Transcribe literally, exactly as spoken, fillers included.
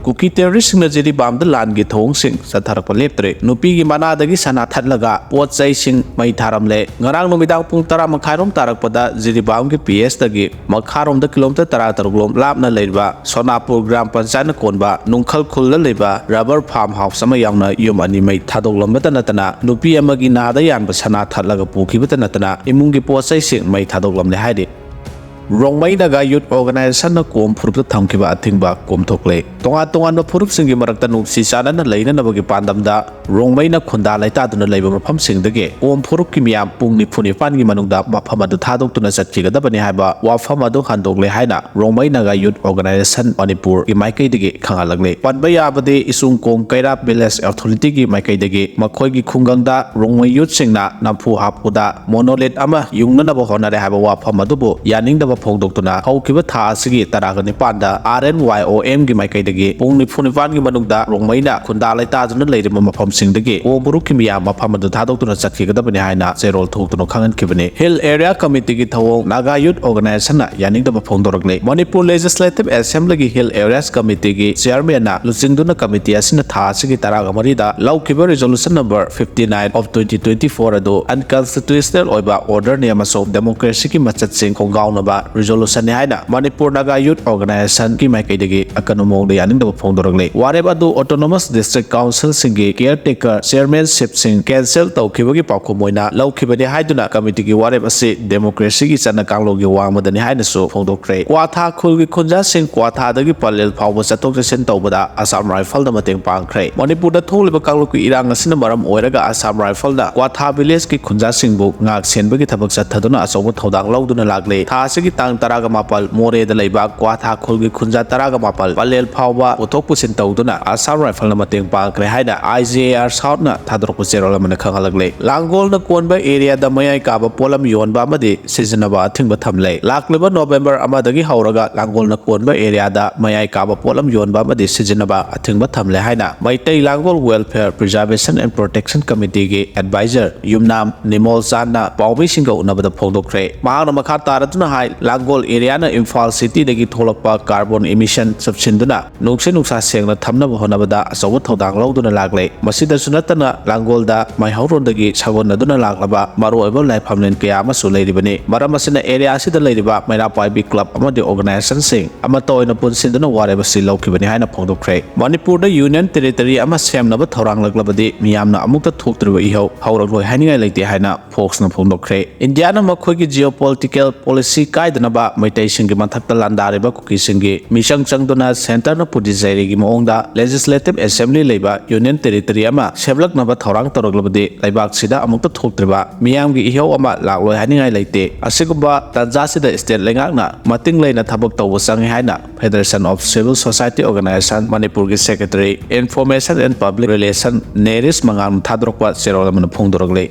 ꯀꯨꯀꯤ ꯇꯦꯔꯣꯔꯤꯁꯁꯤꯡꯅ ꯖꯤꯔꯤꯕꯥꯝꯗ ꯂꯥꯟꯒꯤ ꯊꯧꯑꯣꯡꯁꯤꯡ ꯆꯠꯊꯔꯛꯄ ꯂꯦꯞꯇ꯭ꯔꯦ꯫ ꯅꯨꯄꯤꯒꯤ ꯃꯅꯥꯗꯒꯤ ꯁꯅꯥ ꯊꯠꯂꯒ ꯄꯣꯠ ꯆꯩꯁꯤꯡ ꯃꯩ ꯊꯥꯔꯝꯂꯦ꯫ ꯉꯔꯥꯡ ꯅꯨꯃꯤꯗꯥꯡ ꯄꯨꯡ ꯇꯔꯥ ꯃꯈꯥꯏꯔꯣꯝ ꯇꯥꯔꯛꯄꯗ ꯖꯤꯔꯤꯕꯥꯝꯒꯤ ꯄꯤ ꯑꯦꯁꯇꯒꯤ ꯃꯈꯥꯔꯣꯝꯗ ꯀꯤꯂꯣꯃꯤꯇꯔ ꯇꯔꯥ ꯇꯔꯨꯛ ꯂꯣꯝ ꯂꯥꯞꯅ ꯂꯩꯔꯤꯕ ꯁꯣꯅꯥꯄꯨꯔ ꯒ꯭ꯔꯥꯝ ꯄꯟꯆꯥꯌꯠꯅ ꯀꯣꯟꯕ ꯅꯨꯡꯈꯜ ꯈꯨꯜꯗ ꯂꯩꯕ ꯔꯕꯔ ꯐꯥꯔꯝ ꯍꯥꯎꯁ ꯑꯃ ꯌꯥꯎꯅ ꯌꯨꯝ ꯑꯅꯤ ꯃꯩ ꯊꯥꯗꯣꯛꯂꯝꯕꯇ ꯅꯠꯇꯅ ꯅꯨꯄꯤ ꯑꯃꯒꯤ ꯅꯥꯗ ꯌꯥꯟꯕ ꯁꯅꯥ ꯊꯠꯂꯒ ꯄꯨꯈꯤꯕꯇ ꯅꯠꯇꯅ ꯏꯃꯨꯡꯒꯤ ꯄꯣꯠ ꯆꯩꯁꯤꯡ ꯃꯩ ꯊꯥꯗꯣꯛꯂꯝꯂꯦ ꯍꯥꯏꯔꯤ꯫ ꯔꯣꯡꯃꯩ ꯅꯥꯒꯥ ꯌꯨꯠ ꯑꯣꯔꯒꯅꯥꯏꯖꯦꯁꯟꯅ ꯀꯣꯝ ꯐꯨꯔꯨꯞꯇ ꯊꯝꯈꯤꯕ ꯑꯊꯤꯡꯕ ꯀꯣꯝꯊꯣꯛꯂꯦ꯫ ꯇꯣꯉꯥꯟ ꯇꯣꯉꯥꯟꯕ ꯐꯨꯔꯨꯞꯁꯤꯡꯒꯤ ꯃꯔꯛꯇ ꯅꯨꯡꯁꯤ ꯆꯥꯟꯅꯅ ꯂꯩꯅꯅꯕꯒꯤ ꯄꯥꯟꯗꯝꯗ ꯔꯣꯡꯃꯩꯅ ꯈꯨꯟꯗꯥ ꯂꯩꯇꯥꯗꯨꯅ ꯂꯩꯕ ꯃꯐꯝꯁꯤꯡꯗꯒꯤ ꯀꯣꯝ ꯐꯨꯔꯨꯞꯀꯤ ꯃꯤꯌꯥꯝ ꯄꯨꯡ ꯅꯤꯐꯨ ꯅꯤꯄꯥꯟꯒꯤ ꯃꯅꯨꯡꯗ ꯃꯐꯝ ꯑꯗꯨ ꯊꯥꯗꯣꯛꯇꯨꯅ ꯆꯠꯈꯤꯒꯗꯕꯅꯤ ꯍꯥꯏꯕ ꯋꯥꯐꯝ ꯑꯗꯨ ꯍꯟꯗꯣꯛꯂꯦ ꯍꯥꯏꯅ ꯔꯣꯡꯃꯩ ꯅꯥꯒꯥ ꯌꯨꯠ ꯑꯣꯔꯒꯅꯥꯏꯖꯦꯁꯟ ꯃꯅꯤꯄꯨꯔꯒꯤ ꯃꯥꯏꯀꯩꯗꯒꯤ ꯈꯪꯍꯜꯂꯛꯂꯦ꯫ ꯄꯟꯕ ꯌꯥꯕꯗꯤ ꯏꯁꯨꯡ ꯀꯣꯝ ꯀꯩꯔꯥꯞ ꯚꯤꯂꯦꯖ ꯑꯣꯊꯣꯔꯤꯇꯤꯒꯤ ꯃꯥꯏꯀꯩꯗꯒꯤ ꯃꯈꯣꯏꯒꯤ ꯈꯨꯡꯒꯪꯗ ꯔꯣꯡꯃꯩ ꯌꯨꯠꯁꯤꯡꯅ ꯅꯝꯐꯨ ꯍꯥꯞꯄꯨꯗ ꯃꯣꯅꯣꯂꯤꯠ ꯑꯃ ꯌꯨꯡꯅꯅꯕ ꯍꯣꯠꯅꯔꯦ ꯍꯥꯏꯕ ꯋꯥꯐꯝ ꯑꯗꯨꯕꯨ ꯌꯥꯅꯤꯡꯗꯕ ꯐꯣꯡꯗꯣꯛꯇꯨꯅ ꯍꯧꯈꯤꯕ ꯊꯥ ꯑꯁꯤꯒꯤ ꯇꯔꯥꯒ ꯅꯤꯄꯥꯟꯗ ꯑꯥꯔ ꯑꯦꯟ ꯋꯥꯏ ꯑꯣ ꯑꯦꯝꯒꯤ ꯃꯥꯏꯀꯩꯗꯒꯤ ꯄꯨꯡ ꯅꯤꯐꯨ ꯅꯤꯄꯥꯟꯒꯤ ꯃꯅꯨꯡꯗ ꯔꯣꯡꯃꯩꯅ ꯈꯨꯟꯗꯥ ꯂꯩꯇꯥꯗꯨꯅ ꯂꯩꯔꯤꯕ ꯃꯐꯝꯁꯤꯡꯗꯒꯤ ꯀꯣꯝ ꯐꯨꯔꯨꯞꯀꯤ ꯃꯤꯌꯥꯝ ꯃꯐꯝ ꯑꯗꯨ ꯊꯥꯗꯣꯛꯇꯨꯅ ꯆꯠꯈꯤꯒꯗꯕꯅꯤ ꯍꯥꯏꯅ ꯆꯦꯔꯣꯜ ꯊꯣꯛꯇꯨꯅ ꯈꯪꯍꯟꯈꯤꯕꯅꯤ꯫ ꯍꯤꯜ ꯑꯦꯔꯤꯌꯥ ꯀꯃꯤꯇꯤꯒꯤ ꯊꯧꯑꯣꯡ ꯅꯥꯒꯥ ꯌꯨꯠ ꯑꯣꯔꯒꯅꯥꯏꯖꯦꯁꯟꯅ ꯌꯥꯅꯤꯡꯗꯕ ꯐꯣꯡꯗꯣꯔꯛꯂꯤ꯫ ꯃꯅꯤꯄꯨꯔ ꯂꯦꯖꯤꯁꯂꯦꯇꯤꯚ ꯑꯦꯁꯦꯝꯕ꯭ꯂꯤꯒꯤ ꯍꯤꯜ ꯑꯦꯔꯤꯌꯥꯁ ꯀꯃꯤꯇꯤꯒꯤ ꯆꯤꯌꯔꯃꯦꯟꯅ ꯂꯨꯆꯤꯡꯗꯨꯅ ꯀꯃꯤꯇꯤ ꯑꯁꯤꯅ ꯊꯥ ꯑꯁꯤꯒꯤ ꯇꯔꯥꯒ ꯃꯔꯤꯗ ꯂꯧꯈꯤꯕ resolution number fifty nine of twenty twenty four ꯑꯗꯨ ꯑꯟꯀꯟꯁꯇꯤꯇ꯭ꯌꯨꯁꯅꯦꯜ ꯑꯣꯏꯕ ꯑꯣꯔꯗꯔꯅꯤ ꯑꯃꯁꯨꯡ ꯗꯦꯃꯣꯀ꯭ꯔꯦꯁꯤꯒꯤ ꯃꯆꯠꯁꯤꯡ ꯈꯣꯡꯒꯥꯎꯅꯕ ꯔꯤꯖꯣꯂꯨꯁꯟꯅꯤ ꯍꯥꯏꯅ ꯃꯅꯤꯄꯨꯔ ꯅꯥꯒꯥ ꯌꯨꯠ ꯑꯣꯔꯒꯅꯥꯏꯖꯦꯁꯟꯒꯤ ꯃꯥꯏꯀꯩꯗꯒꯤ ꯑꯀꯟꯕ ꯃꯑꯣꯡꯗ ꯌꯥꯅꯤꯡꯗꯕ ꯐꯣꯡꯗꯣꯔꯛꯂꯤ꯫ ꯋꯥꯔꯦꯞ ꯑꯗꯨ ꯑꯣꯇꯣꯅꯣꯃꯁ ꯗꯤꯁꯇ꯭ꯔꯤꯛ ꯀꯥꯎꯟꯁꯤꯜꯁꯤꯡꯒꯤ ꯀꯤꯌꯔꯇꯦꯀꯔ ꯆꯤꯌꯔꯃꯦꯟꯁꯤꯞꯁꯤꯡ ꯀꯦꯟꯁꯦꯜ ꯇꯧꯈꯤꯕꯒꯤ ꯄꯥꯎꯈꯨꯝ ꯑꯣꯏꯅ ꯂꯧꯈꯤꯕꯅꯤ ꯍꯥꯏꯗꯨꯅ ꯀꯃꯤꯇꯤꯒꯤ ꯋꯥꯔꯦꯞ ꯑꯁꯤ ꯗꯦꯃꯣꯀ꯭ꯔꯦꯁꯤꯒꯤ ꯆꯠꯅ ꯀꯥꯡꯂꯣꯟꯒꯤ ꯋꯥꯡꯃꯗꯅꯤ ꯍꯥꯏꯅꯁꯨ ꯐꯣꯡꯗꯣꯛꯈ꯭ꯔꯦ꯫ ꯀ꯭ꯋꯥꯊꯥ ꯈꯨꯜꯒꯤ ꯈꯨꯟꯖꯥꯁꯤꯡ ꯀ꯭ꯋꯥꯊꯥꯗꯒꯤ ꯄꯂꯦꯜ ꯐꯥꯎꯕ ꯆꯠꯊꯣꯛ ꯆꯠꯁꯤꯟ ꯇꯧꯕꯗ ꯑꯁꯥꯝ ꯔꯥꯏꯐꯜꯅ ꯃꯇꯦꯡ ꯄꯥꯡꯈ꯭ꯔꯦ꯫ ꯃꯅꯤꯄꯨꯔꯗ ꯊꯣꯛꯂꯤꯕ ꯀꯥꯡꯂꯨꯞꯀꯤ ꯏꯔꯥꯡ ꯑꯁꯤꯅ ꯃꯔꯝ ꯑꯣꯏꯔꯒ ꯑꯁꯥꯝ ꯔꯥꯏꯐꯜꯅ ꯀ꯭ꯋꯥꯊꯥ ꯚꯤꯂꯦꯖꯀꯤ ꯈꯨꯟꯖꯥꯁꯤꯡꯕꯨ ꯉꯥꯛ ꯁꯦꯟꯕꯒꯤ ꯊꯕꯛ ꯆꯠꯊꯗꯨꯅ ꯑꯆꯧꯕ ꯊꯧꯗꯥꯡ ꯂꯧꯗꯨꯅ ꯂꯥꯛꯂꯤ꯫ ꯊꯥ ꯑꯁꯤꯒꯤ ꯇꯥꯡ ꯇꯔꯥꯒ ꯃꯥꯄꯟ ꯃꯣꯔꯦꯗ ꯂꯩꯕ ꯀ꯭ꯋꯥꯊꯥ ꯈꯨꯜꯒꯤ ꯈꯨꯟꯖꯥ ꯇꯔꯥꯒ ꯃꯥꯄꯟ ꯄꯂꯦꯜ ꯐꯥꯎꯕ ꯄꯨꯊꯣꯛ ꯄꯨꯁꯤꯟ ꯇꯧꯗꯨꯅ ꯑꯁꯥꯝ ꯔꯥꯏꯐꯜꯅ ꯃꯇꯦꯡ ꯄꯥꯡꯈ꯭ꯔꯦ ꯍꯥꯏꯅ ꯑꯥꯏ ꯖꯦ ꯑꯥꯔ ꯁꯥꯎꯠꯅ ꯊꯥꯗꯣꯔꯛꯄ ꯆꯦꯔꯣꯜ ꯑꯃꯅ ꯈꯪꯍꯜꯂꯛꯂꯦ꯫ ꯂꯥꯡꯒꯣꯜꯅ ꯀꯣꯟꯕ ꯑꯦꯔꯤꯌꯥꯗ ꯃꯌꯥꯏ ꯀꯥꯕ ꯄꯣꯠꯂꯝ ꯌꯣꯟꯕ ꯑꯃꯗꯤ ꯁꯤꯖꯤꯟꯅꯕ ꯑꯊꯤꯡꯕ ꯊꯝꯂꯦ꯫ ꯂꯥꯛꯂꯤꯕ ꯅꯣꯕꯦꯝꯕꯔ ꯑꯃꯗꯒꯤ ꯍꯧꯔꯒ ꯂꯥꯡꯒꯣꯜꯅ ꯀꯣꯟꯕ ꯑꯦꯔꯤꯌꯥꯗ ꯃꯌꯥꯏ ꯀꯥꯕ ꯄꯣꯠꯂꯝ ꯌꯣꯟꯕ ꯑꯃꯗꯤ ꯁꯤꯖꯤꯟꯅꯕ ꯑꯊꯤꯡꯕ ꯊꯝꯂꯦ ꯍꯥꯏꯅ Meitei Langol Welfare Preservation and Protection Committeeꯒꯤ ꯑꯦꯗꯚꯥꯏꯖꯔ ꯌꯨꯝꯅꯥꯝ ꯅꯤꯃꯣꯜ ꯆꯥꯟꯅ ꯄꯥꯎꯃꯤꯁꯤꯡꯒ ꯎꯅꯕꯗ ꯐꯣꯡꯗꯣꯛꯈ꯭ꯔꯦ꯫ ꯃꯍꯥꯛꯅ ꯃꯈꯥ ꯇꯥꯔꯗꯨꯅ ꯍꯥꯏ, ꯂꯥꯡꯒꯣꯜ ꯑꯦꯔꯤꯌꯥꯅ ꯏꯝꯐꯥꯜ ꯁꯤꯇꯤꯗꯒꯤ ꯊꯣꯛꯂꯛꯄ ꯀꯥꯔꯕꯣꯟ ꯏꯃꯤꯁꯟ ꯆꯨꯞꯁꯤꯟꯗꯨꯅ ꯅꯨꯡꯁꯤꯠ ꯅꯨꯡꯁꯥ ꯁꯦꯡꯅ ꯊꯝꯅꯕ ꯍꯣꯠꯅꯕꯗ ꯑꯆꯧꯕ ꯊꯧꯗꯥꯡ ꯂꯧꯗꯨꯅ ꯂꯥꯛꯂꯦ꯫ ꯃꯁꯤꯗꯁꯨ ꯅꯠꯇꯅ ꯂꯥꯡꯒꯣꯜꯗ ꯃꯩꯍꯧꯔꯣꯟꯗꯒꯤ ꯁꯥꯒꯣꯟꯅꯗꯨꯅ ꯂꯥꯛꯂꯕ ꯃꯔꯨꯑꯣꯏꯕ ꯂꯥꯏꯐꯝꯂꯦꯟ ꯀꯌꯥ ꯑꯃꯁꯨ ꯂꯩꯔꯤꯕꯅꯤ꯫ ꯃꯔꯝ ꯑꯁꯤꯅ ꯑꯦꯔꯤꯌꯥ ꯑꯁꯤꯗ ꯂꯩꯔꯤꯕ ꯃꯩꯔꯥ ꯄꯥꯏꯕꯤ ꯀ꯭ꯂꯕ ꯑꯃꯗꯤ ꯑꯣꯔꯒꯅꯥꯏꯖꯦꯁꯟꯁꯤꯡ ꯑꯃꯠꯇ ꯑꯣꯏꯅ ꯄꯨꯟꯁꯤꯟꯗꯨꯅ ꯋꯥꯔꯦꯞ ꯑꯁꯤ ꯂꯧꯈꯤꯕꯅꯤ ꯍꯥꯏꯅ ꯐꯣꯡꯗꯣꯛꯈ꯭ꯔꯦ꯫ ꯃꯅꯤꯄꯨꯔꯗ ꯌꯨꯅꯤꯌꯟ ꯇꯦꯔꯤꯇꯔꯤ ꯑꯃ ꯁꯦꯝꯅꯕ ꯊꯧꯔꯥꯡꯂꯛꯂꯕꯗꯤ ꯃꯤꯌꯥꯝꯅ ꯑꯃꯨꯛꯇ ꯊꯣꯛꯇ꯭ꯔꯤꯕ ꯏꯍꯧ ꯍꯧꯔꯛꯂꯣꯏ ꯍꯥꯏꯅꯤꯡꯉꯥꯏ ꯂꯩꯇꯦ ꯍꯥꯏꯅ ꯐꯣꯛꯁꯅ ꯐꯣꯡꯗꯣꯛꯈ꯭ꯔꯦ꯫ ꯏꯟꯗꯤꯌꯥꯅ ꯃꯈꯣꯏꯒꯤ ꯖꯤꯑꯣꯄꯣꯂꯤꯇꯤꯀꯦꯜ ꯄꯣꯂꯤꯁꯤ ꯀꯥꯏꯗꯅꯕ ꯃꯩꯇꯩꯁꯤꯡꯒꯤ ꯃꯊꯛꯇ ꯂꯥꯟꯗꯥꯔꯤꯕ ꯀꯨꯀꯤꯁꯤꯡꯒꯤ ꯃꯤꯆꯪ ꯆꯪꯗꯨꯅ ꯁꯦꯟꯇꯔꯅ ꯄꯨꯗꯨꯆꯦꯔꯤꯒꯤ ꯃꯑꯣꯡꯗ ꯂꯦꯖꯤꯁꯂꯦꯇꯤꯚ ꯑꯦꯁꯦꯝꯕ꯭ꯂꯤ ꯂꯩꯕ ꯌꯨꯅꯤꯌꯟ ꯇꯦꯔꯤꯇꯔꯤ ꯑꯃ ꯁꯦꯝꯂꯛꯅꯕ ꯊꯧꯔꯥꯡ ꯇꯧꯔꯛꯂꯕꯗꯤ ꯂꯩꯕꯥꯛꯁꯤꯗ ꯑꯃꯨꯛꯇ ꯊꯣꯛꯇ꯭ꯔꯤꯕ ꯃꯤꯌꯥꯝꯒꯤ ꯏꯍꯧ ꯑꯃ ꯂꯥꯛꯂꯣꯏ ꯍꯥꯏꯅꯤꯡꯉꯥꯏ ꯂꯩꯇꯦ꯫ ꯑꯁꯤꯒꯨꯝꯕ ꯇꯥꯟꯖꯥꯁꯤꯗ ꯁ꯭ꯇꯦꯠ ꯂꯩꯉꯥꯛꯅ ꯃꯇꯤꯡ ꯂꯩꯅ ꯊꯕꯛ ꯇꯧꯕ ꯆꯪꯉꯤ ꯍꯥꯏꯅ Federation of Civil Society Organization ꯃꯅꯤꯄꯨꯔꯒꯤ secretary Information and Public Relation ꯅꯦꯔꯤꯁ ꯃꯉꯥꯜꯅ ꯊꯥꯗꯣꯔꯛꯄ ꯆꯦꯔꯣꯜ ꯑꯃꯅ ꯐꯣꯡꯗꯣꯔꯛꯂꯤ꯫